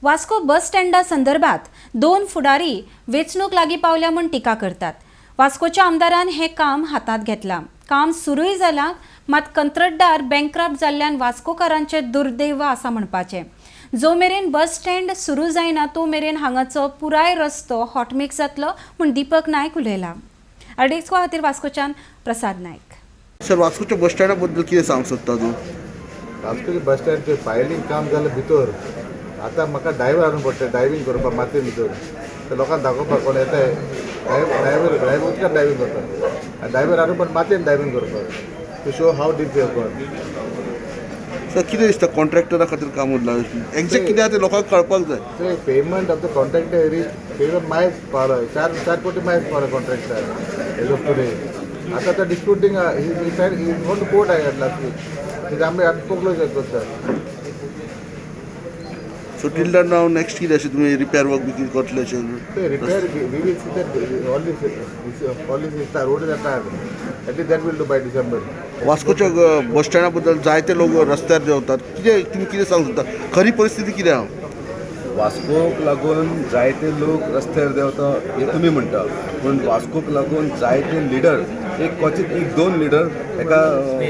वास्को बस स्टँडा संदर्भात दोन फुडारी वेंचणूक लागीं पावल्या म्हूण टिका करतात. वास्कोच्या आमदारान हें काम हातांत घेतलां. काम सुरूय जालां, मात कंत्रटदार बँकक्रप्ट जाल्ल्यान वास्कोकारांचें दुर्दैव आसा म्हणपाचें. जो मेरेन बस स्टँड सुरू जायना तो मेरेन हांगाचो पुराय रस्तो हॉटमिक्स जातलो म्हूण दीपक नायक उलयला. आरडीएक्सको खातीर वास्कोच्यान प्रसाद नायक. सर, वास्कोच्या बस स्टँडा बद्दल कितें सांगूंक सोदता तूं? वास्कोचे बस स्टँडचेर पायलिंग काम जालें भितर. आतां म्हाका ड्रायव्हर हाडून पडटा ड्रायव्हींग करपाक मातये भितर. ते लोकांक दाखोवपाक कोण येता, ड्रायव्हर ड्रायव्हर उदकान ड्रायव्हींग करता आनी ड्रायव्हर हाडून पण मातयेन ड्रायव्हींग करपाक to show how deep you gone. Sir, कितें दिसता, कॉन्ट्रॅक्टरा खातीर काम उरलां? एक्झॅक्ट कितें आहा तें लोकांक कळपाक जाय. ते payment of the contractor reach payment मायज पावला, 4-4 कोटी मायज पावला कॉन्ट्रॅक्टर एज ऑफ टुडे. आतां तो disputing, he gone to court I last week. कित्याक आमी आमी फोरक्लोजर करता. सो टील नाव नेक्स्ट कितें अशें तुमी रिपेर वर्क बी कितें करतले अशें? ते repair, we will see that all this road जाता, at least that will do by December. वास्कोच्या बस स्टँडा बद्दल जायते लोक रस्त्यार देंवतात. कितें तुमी कितें सांगूंक सोदता, खरी परिस्थिती कितें आहा? वास्कोक लागून जायते लोक रस्त्यार देंवता हे तुमी म्हणटा, पूण वास्कोक लागून जायते लिडर, एक क्वचीत एक दोन लिडर एका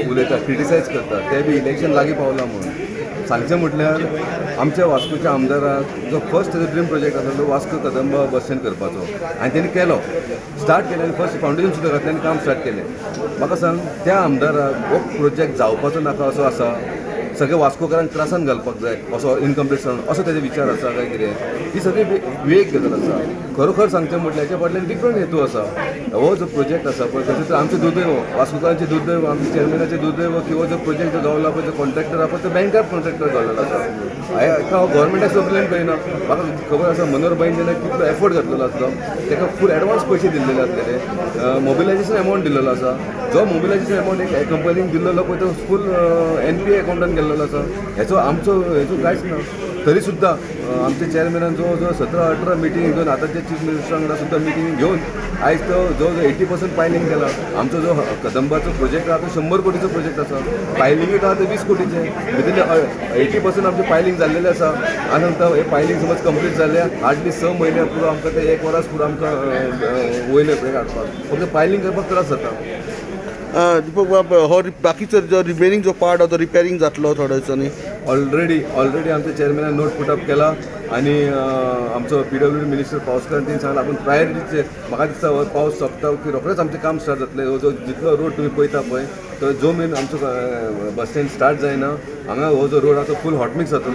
उलयता, क्रिटिसायज करता, ते बी इलेक्शन लागीं पावलां म्हणून. सांगचें म्हटल्यार आमच्या वास्कोच्या आमदाराक जो फर्स्ट ड्रीम प्रोजेक्ट आसा तो वास्को कदंबा बस स्टँड करपाचो आनी तेणी केलो, स्टार्ट केलें आनी फर्स्ट फावंडेशन सुद्दां घातलें आनी काम स्टार्ट केलें. म्हाका सांग, त्या आमदाराक हो प्रोजेक्ट जावपाचो नाका असो आसा, सगळे वास्कोकारांक त्रासान घालपाक जाय असो इनकम्प्लीट असो तेजे विचार आसा काय कितें, ही सगळी वेग गजाल आसा. खरोखर सांगचें म्हटल्यार हेच्या फाटल्यान डिफरंट हेतू आसा. हो जो प्रोजेक्ट आसा पळय, तशें तर आमचें दुर्दैव, वास्कोकारांचें दुर्दैव, आमच्या चेअरमॅनाचें दुर्दैव की हो जो प्रोजेक्ट जो गावला पळय, जो कॉन्ट्रॅक्टर आहा पळय, तो बँकक्रप्ट कॉन्ट्रॅक्टर गावलेलो आसा. हाका हांव गव्हर्मेंटाक सुद्दां ब्लेम करिना. म्हाका खबर आसा, मनोहर भाईन जेन्ना कितलो एफर्ट घातलेलो आसलो, ताका फूल एडवान्स पयशे दिल्लेले आसलेले, मोबिलायजेशन अमावंट दिल्लेलो आसा. जो मोबिलायजेशन अमावंट एक कंपनीक दिल्लेलो पळय, तो फूल एनपीए अकाउंटान गेल्लेलो आसा. हेचो आमचो हेचो कांयच ना. तरी सुद्दां आमच्या चेअरमॅनान जो जो 17-18 मिटींग घेवन, आतांच्या चीफ मिनिस्टरा वांगडा सुद्दां मिटींग घेवन आयज तो जो जो 80% पायलिंग केला. आमचो जो कदंबाचो प्रोजेक्ट आहा तो 100 कोटीचो प्रोजेक्ट आसा. पायलिंगूच आहा ते 20 कोटीचे. भितरले 80% आमचें पायलिंग जाल्लेलें आसा. आनी सांगता, हे पायलिंग समज कंप्लीट जाल्ले हार्डली 6 म्हयने पुरो आमकां, ते एक वरास पुरो आमकां वयले हें हाडपाक, फक्त पायलिंग करपाक त्रास जाता. दीपक बाब, हो बाकीचो जो रिमेनींग जो पार्ट आहा तो रिपेरींग जातलो थोड्या दिसांनी? ऑलरेडी ऑलरेडी आमच्या चेअरमॅनान नोट पुटअप केला आनी आमचो पीडब्ल्यूडी मिनिस्टर पावसकार तेणी सांगला आपूण प्रायोरिटीचे. म्हाका दिसता हो पावस सोंपता की रोखडेच आमचें काम स्टार्ट जातलें. हो जो जितलो रोड तुमी पळयता पळय, तो जो मेरेन आमचो बस स्टँड स्टार्ट जायना, हांगा हो जो रोड आसा तो फूल हॉटमिक्स जातलो.